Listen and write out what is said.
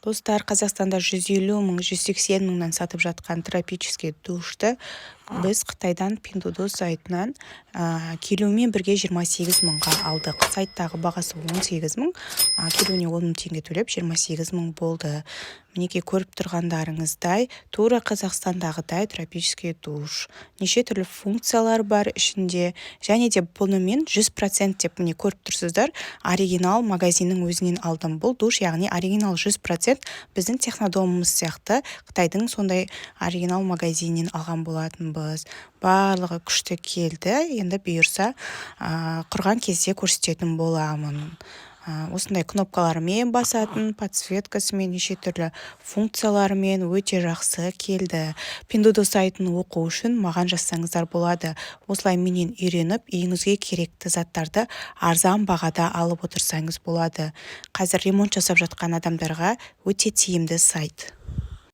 Достар, Қазақстанда 150 мың, 180 мыңнан сатып жатқан тропический душты біз Қытайдан Пиндуодуо сайтынан келуімен бірге 28 мыңға алдық. Сайттағы бағасы 18 мың, келуіне 10 мың теңге төлеп, 28 мың болды. Мінекей, көріп тұрғандарыңыздай, тура Қазақстандағыдай тропический душ, неше түрлі функциялар бар ішінде. Және де бұны мен 100% деп, міне, көріп тұрсыздар, оригинал магазиннің өзінен алдым. Бұл душ, яғни оригинал 100%, біздің Технодомымыз сияқты, Қытайдың сондай оригинал магазинінен алған болатынбыз. Барлығы күшті келді. Енді бұйырса, құрған кезде көрсететін боламын. Осындай кнопкалармен басатын, подсветкасымен, неше түрлі функцияларымен өте жақсы келді. Пиндуодуо сайтын оқу үшін маған жазсаңыздар болады. Осылай менен үйреніп, үйіңізге керекті заттарды арзан бағада алып отырсаңыз болады. Қазір ремонт жасап жатқан адамдарға өте тиімді сайт.